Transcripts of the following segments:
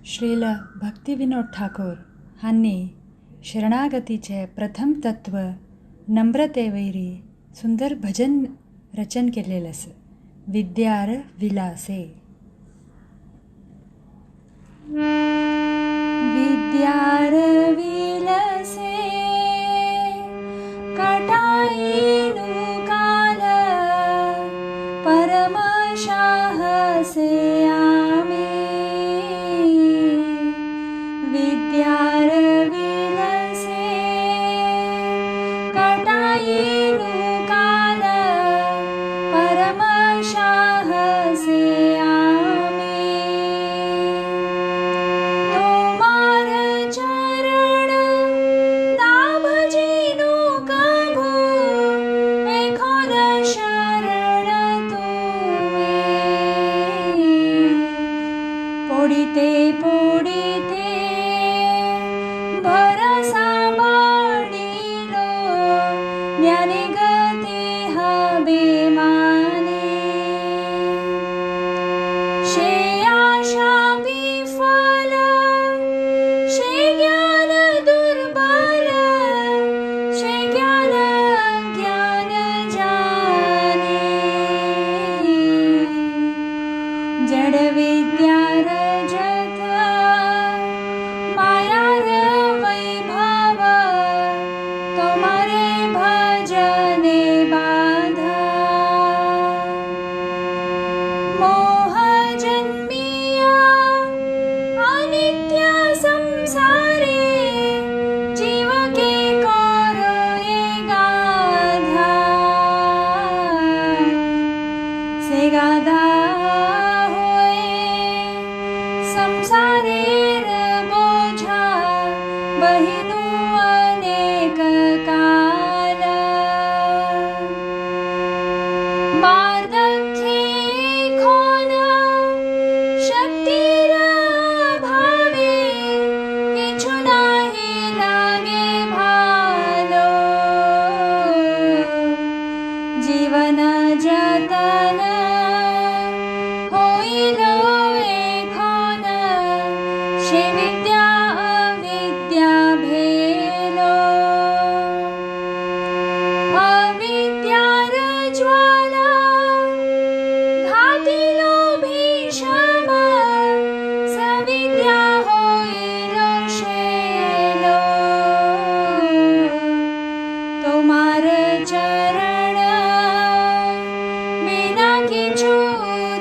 श्रील भक्तिविनोद ठाकूर हांणी शरणागतीचें प्रथम तत्व नम्रते वयरी सुंदर भजन रचन केल्लें आसा, विद्यार विलासे. विद्यार विलसे कटाईनु काल परमशाहसे आमी. विद्यार विलसे कटाईनु काल परमशाहसे आमी. तोमार चरण ना भजिनु कभू एखोन शरण तुमे. पोडिते पोडिते भरसा बाडिलो ज्ञानी गती हबे माने. शे आशा विफल शे ज्ञान दुर्बल शे ज्ञान ज्ञान जाने. जड विद्या रजत मायार वैभव तोमारे भजने बाधा. मोह जन्मिया अनित्य संसारे जीव के करो ये गाधा. से गाधा होए संसारेर बोझा बहिनु अनेक काल. वार्धक्ये खोन शक्तीर भावे किछु नाही लागे भालो. जीवन जतन होइलो एखोन शे विद्या अविद्या भेलो. अविद्यार ज्वाला घातिलो भीषम सविद्या होइलो शेलो. तोमार चरण बिना किछु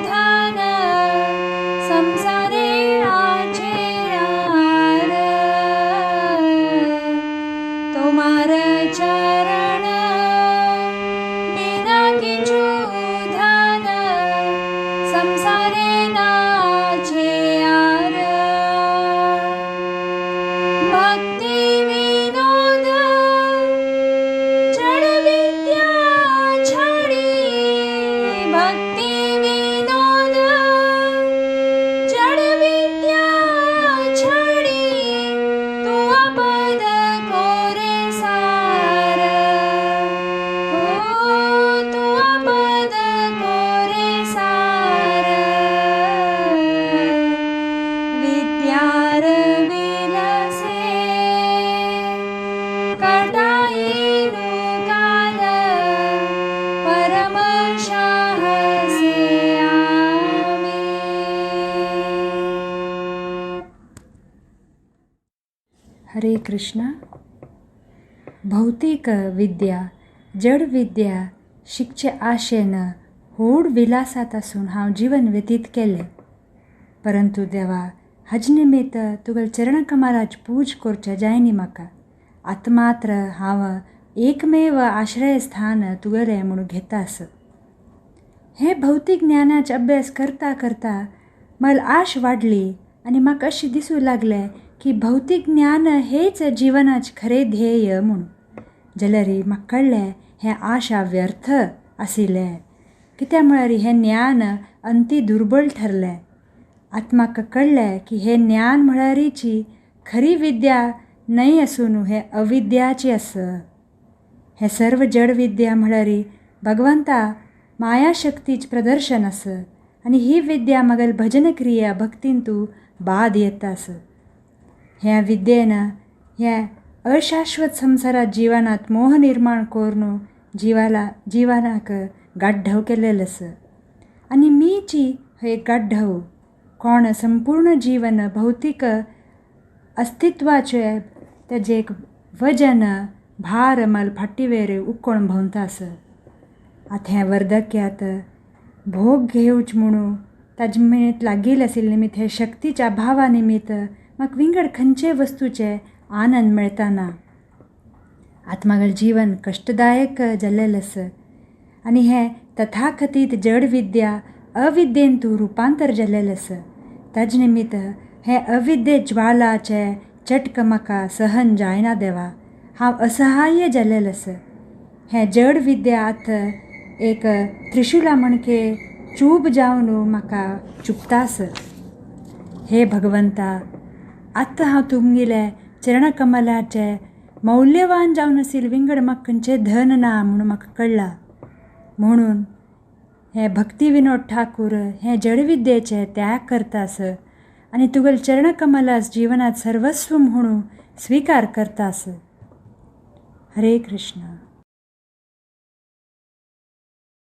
धन संसारे आछे आर. तोमार चरण बिना किछु धन संसारे नाछे आर. भक्ति विनोद जड विद्या छाडी भक्ति विनोद जड विद्या छाडी तू अपद कोरे सार. हो तू अपद कोरे सार. विद्यार विलसे कटाईनु काल परमशाहसे आमी. हरे कृष्णा. भौतिक विद्या जड विद्या शिकचे आशेन होड विलासांत आसून हांव जिवन व्यतीत केलें. परंतु देवा हाजे निमित्त तुगेले चरणकमलाची पूज करचें जायनी म्हाका. आतां मात्र हांव एकमेव आश्रयस्थान तुगेलें म्हूण घेता आसा. हें भौतीक ज्ञानाचो अभ्यास करता करता म्हजी आश वाडली आनी म्हाका अशें दिसूंक लागलें की भौतीक ज्ञान हेच जिवनाचें खरें ध्येय म्हूण. जाल्यार म्हाका कळ्ळें हें आशा व्यर्थ आशिल्लें. कित्याक म्हळ्यार हें ज्ञान अंती दुर्बळ ठरलें. आतां म्हाका कळ्ळें की हें ज्ञान म्हळ्यारीची खरी विद्या न्हय आसून हें अविद्याची आसा. हें सर्व जड विद्या म्हळ्यार भगवंता मायाशक्तीचें प्रदर्शन आसा. आनी ही विद्या मगल भजन क्रिया भक्तीन तूं बाद येतास. ह्या विद्येन ह्या अशाश्वत संवसारात जिवनात मोह निर्माण करून जिवाला जिवनाक गाड्ढव केलेलं आसा. आनी मीची हे गाड्ढव कोण संपूर्ण जीवन भौतीक अस्तित्वाचे तेजें एक वजन भार मल फाटीवेर उक्कोण भोंवता आसा. आतां हें वर्धक्यात भोग घेवच म्हणून ताजे मेळत लागिल्लें आशिल्ले निमित्त हे शक्तीच्या अभावा निमित्त म्हाका विंगड खंयचे वस्तूचे आनंद मेळटा ना. आतां म्हागेलें जीवन कश्टदायक जाल्लेलें आसा आनी हें तथाकथीत जड विद्या अविद्येन तूं रुपांतर जाल्लेलें आसा. ताजे निमित्त हें अविद्ये ज्वालाचे चटक म्हाका सहन जायना देवा. हांव असहाय्य जाल्लेलें आसा. हें जड विद्या आतां एक त्रिशुला म्हणके चूब जावन म्हाका चुपतास. हे भगवंता, आतां हांव तुमगेले चरणकमलाचे मौल्यवान जावन आशिल्लें विंगड म्हाका खंयचें धन ना म्हणून म्हाका कळ्ळां. म्हणून हे भक्ती विनोद ठाकूर हे जडविद्येचे त्याग करतास आनी तुगेले चरणकमलास जिवनात सर्वस्व म्हणून स्विकार करतास. हरे कृष्ण.